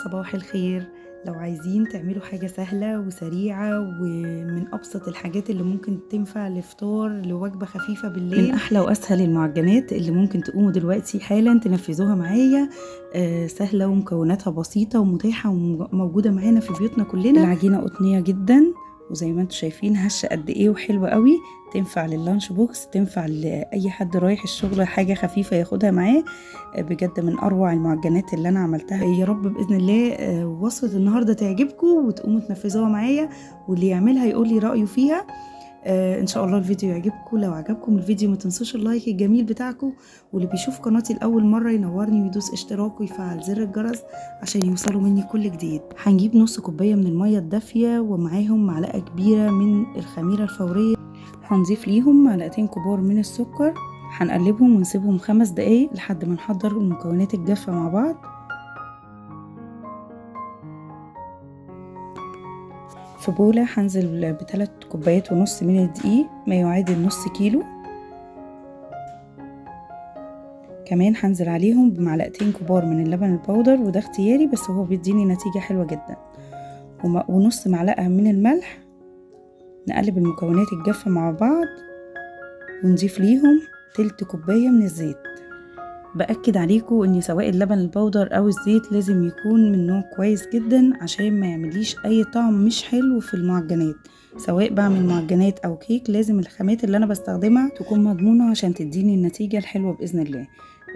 صباح الخير. لو عايزين تعملوا حاجة سهلة وسريعة ومن أبسط الحاجات اللي ممكن تنفع لفطار لوجبة خفيفة بالليل، من أحلى وأسهل المعجنات اللي ممكن تقوموا دلوقتي حالا تنفذوها معايا. سهلة ومكوناتها بسيطة ومتاحة وموجودة معانا في بيوتنا كلنا. العجينة قطنية جدا وزي ما انتم شايفين هشة قد ايه وحلوة قوي، تنفع لل lunch box، تنفع لأي حد رايح الشغل حاجة خفيفة ياخدها معاه. بجد من أروع المعجنات اللي أنا عملتها. يا رب بإذن الله وصفة النهاردة تعجبكم وتقوموا تنفذوها معايا، واللي يعملها يقول لي رأيه فيها. ان شاء الله الفيديو يعجبكم. لو عجبكم الفيديو ما تنسوش ال like الجميل بتاعكم، واللي بيشوف قناتي لاول مرة ينورني ويدوس اشتراك ويفعل زر الجرس عشان يوصلوا مني كل جديد. هنجيب نص كوباية من المية الدافيه ومعاهم معلقه كبيرة من الخميره الفورية، هنضيف ليهم معلقتين كبار من السكر، هنقلبهم ونسيبهم 5 دقايق لحد ما نحضر المكونات الجافه مع بعض. في بولة هنزل ب3 كوبايات ونص من الدقيق، ما يعادل نص كيلو. كمان هنزل عليهم بمعلقتين كبار من اللبن البودر، وده اختياري بس هو بيديني نتيجة حلوة جدا، ونص معلقة من الملح. نقلب المكونات الجافة مع بعض ونضيف ليهم تلت كوباية من الزيت. بأكد عليكم ان سواء اللبن البودر او الزيت لازم يكون من نوع كويس جدا عشان ما يعمليش اي طعم مش حلو في المعجنات. سواء بعمل معجنات او كيك لازم الخامات اللي انا بستخدمها تكون مضمونة عشان تديني النتيجة الحلوة بإذن الله.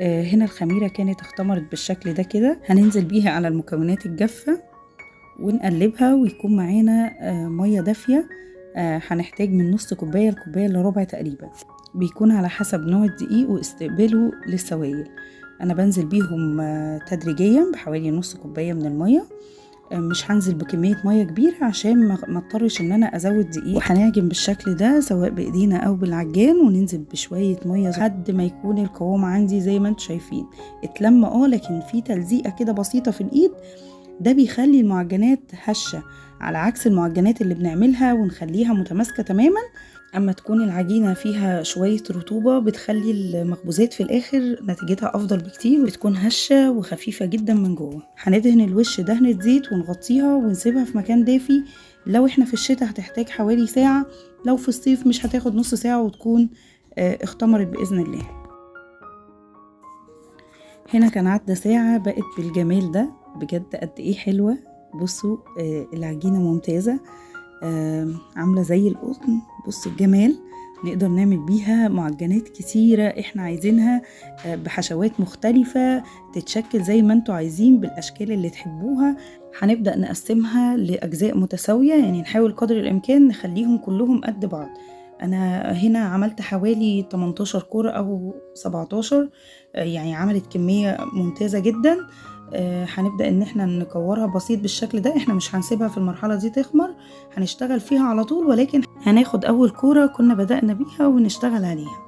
هنا الخميرة كانت اختمرت بالشكل ده كده، هننزل بيها على المكونات الجافة ونقلبها، ويكون معانا مية دافية. هنحتاج من نص كوباية لكوباية الا ربع تقريبا، بيكون على حسب نوع الدقيق واستقباله للسوائل. انا بنزل بيهم تدريجيا بحوالي نص كوباية من المية، مش هنزل بكمية مية كبيرة عشان ما اضطرش ان انا ازود دقيق. وهنعجن بالشكل ده سواء بايدينا او بالعجان، وننزل بشوية مية لحد ما يكون القوام عندي زي ما انتم شايفين اتلم، لكن في تلزيقه كده بسيطة في الايد. ده بيخلي المعجنات هشه، على عكس المعجنات اللي بنعملها ونخليها متماسكة تماما. اما تكون العجينة فيها شوية رطوبة بتخلي المخبوزات في الاخر نتيجتها افضل بكتير، وبتكون هشه وخفيفة جدا من جوه. هندهن الوش دهنه زيت ونغطيها ونسيبها في مكان دافي. لو احنا في الشتاء هتحتاج حوالي ساعة، لو في الصيف مش هتاخد نص ساعة وتكون اختمرت باذن الله. هنا كان عدى ساعة، بقت بالجمال ده، بجد قد ايه حلوة. بصوا العجينة ممتازة، عامله زي القطن. بصوا الجمال، نقدر نعمل بيها معجنات كتيرة احنا عايزينها، بحشوات مختلفة تتشكل زي ما انتوا عايزين بالاشكال اللي تحبوها. هنبدأ نقسمها لأجزاء متساوية، يعني نحاول قدر الامكان نخليهم كلهم قد بعض. انا هنا عملت حوالي 18 كرة او 17، يعني عملت كمية ممتازة جدا. هنبدأ ان احنا نكورها بسيط بالشكل ده. احنا مش هنسيبها في المرحلة دي تخمر، هنشتغل فيها على طول، ولكن هناخد اول كورة كنا بدأنا بيها ونشتغل عليها.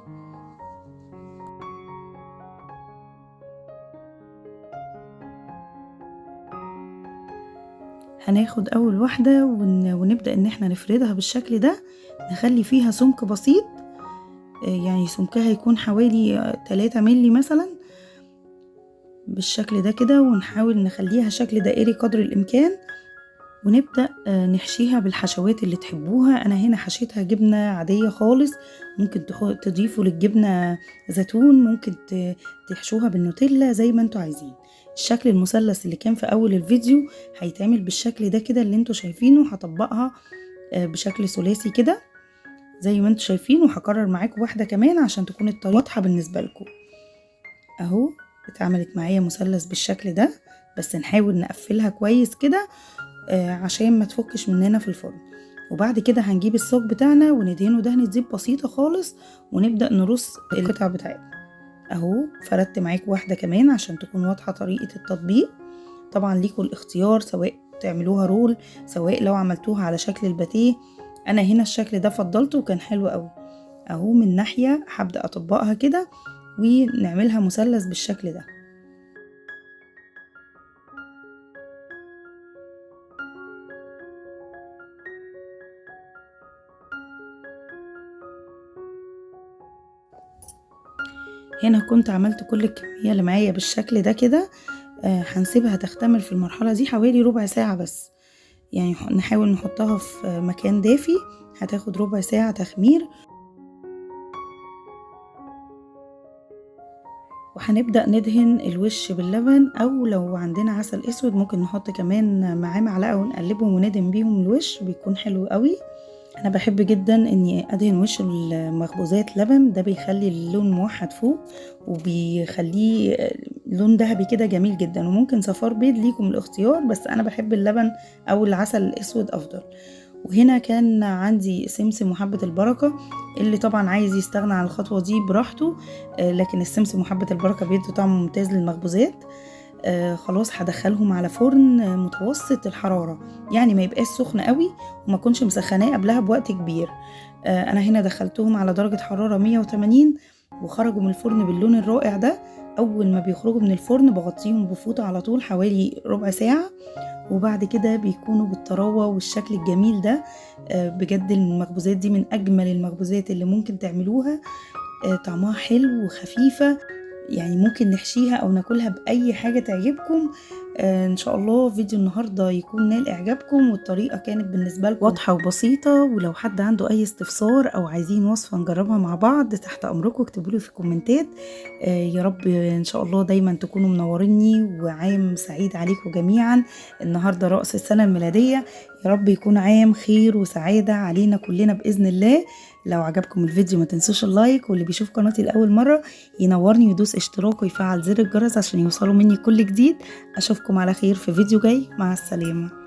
هناخد اول واحدة ونبدأ ان احنا نفردها بالشكل ده، نخلي فيها سمك بسيط، يعني سمكها يكون حوالي 3 ملي مثلا بالشكل ده كده، ونحاول نخليها شكل دائري قدر الامكان. ونبدأ نحشيها بالحشوات اللي تحبوها. انا هنا حشيتها جبنة عادية خالص، ممكن تضيفوا للجبنة زيتون، ممكن تحشوها بالنوتيلا زي ما انتوا عايزين. الشكل المثلث اللي كان في اول الفيديو هيتعمل بالشكل ده كده اللي انتوا شايفينه. هطبقها بشكل ثلاثي كده زي ما انتوا شايفين، وهكرر معاكم واحدة كمان عشان تكون الطريقة واضحة بالنسبة لكم. اهو اتعملت معايا مثلث بالشكل ده، بس نحاول نقفلها كويس كده عشان ما تفكش مننا في الفرن. وبعد كده هنجيب الصاج بتاعنا وندهنه دهنة زيت بسيطة خالص، ونبدأ نرص القطع بتاعتنا. اهو فردت معاكم واحدة كمان عشان تكون واضحة طريقة التطبيق. طبعا ليكوا الاختيار، سواء تعملوها رول، سواء لو عملتوها على شكل الباتيه. انا هنا الشكل ده فضلته وكان حلو قوي. اهو من ناحية هبدأ اطبقها كده ونعملها مثلث بالشكل ده. هنا كنت عملت كل الكمية اللي معايا بالشكل ده كده. هنسيبها تختمر في المرحلة دي حوالي ربع ساعة بس، يعني نحاول نحطها في مكان دافي، هتاخد ربع ساعة تخمير. وهنبدأ ندهن الوش باللبن، او لو عندنا عسل اسود ممكن نحط كمان معاه معلقة ونقلبهم وندهن بيهم الوش، بيكون حلو قوي. انا بحب جدا اني ادهن وش المخبوزات لبن، ده بيخلي اللون موحد فوق وبيخليه لون ذهبي كده جميل جدا. وممكن صفار بيض، ليكم الاختيار، بس انا بحب اللبن او العسل الاسود افضل. وهنا كان عندي سمسم وحبة البركة، اللي طبعا عايز يستغنى عن الخطوة دي براحته، لكن السمسم وحبة البركة بيدوا طعم ممتاز للمخبوزات. خلاص هدخلهم على فرن متوسط الحرارة، يعني ما يبقاش سخن قوي وما اكونش مسخناه قبلها بوقت كبير. انا هنا دخلتهم على درجة حرارة 180 وخرجوا من الفرن باللون الرائع ده. اول ما بيخرجوا من الفرن بغطيهم بفوطة على طول حوالي ربع ساعة، وبعد كده بيكونوا بالطراوة والشكل الجميل ده. بجد المخبوزات دي من اجمل المخبوزات اللي ممكن تعملوها، طعمها حلو وخفيفة، يعني ممكن نحشيها او ناكلها باي حاجة تعجبكم. ان شاء الله فيديو النهاردة يكون نال اعجابكم، والطريقة كانت بالنسبة لكم واضحة وبسيطة. ولو حد عنده اي استفسار او عايزين وصفة نجربها مع بعض تحت امركم، اكتبوا لي في الكومنتات. يا رب ان شاء الله دايما تكونوا منوريني، وعام سعيد عليكم جميعا. النهاردة رأس السنة الميلادية، يا رب يكون عام خير وسعادة علينا كلنا بإذن الله. لو عجبكم الفيديو ما تنسوش ال like، واللي بيشوف قناتي لأول مرة ينورني ويدوس اشتراك ويفعل زر الجرس عشان يوصلوا مني كل جديد. أشوفكم على خير في فيديو جاي، مع السلامة.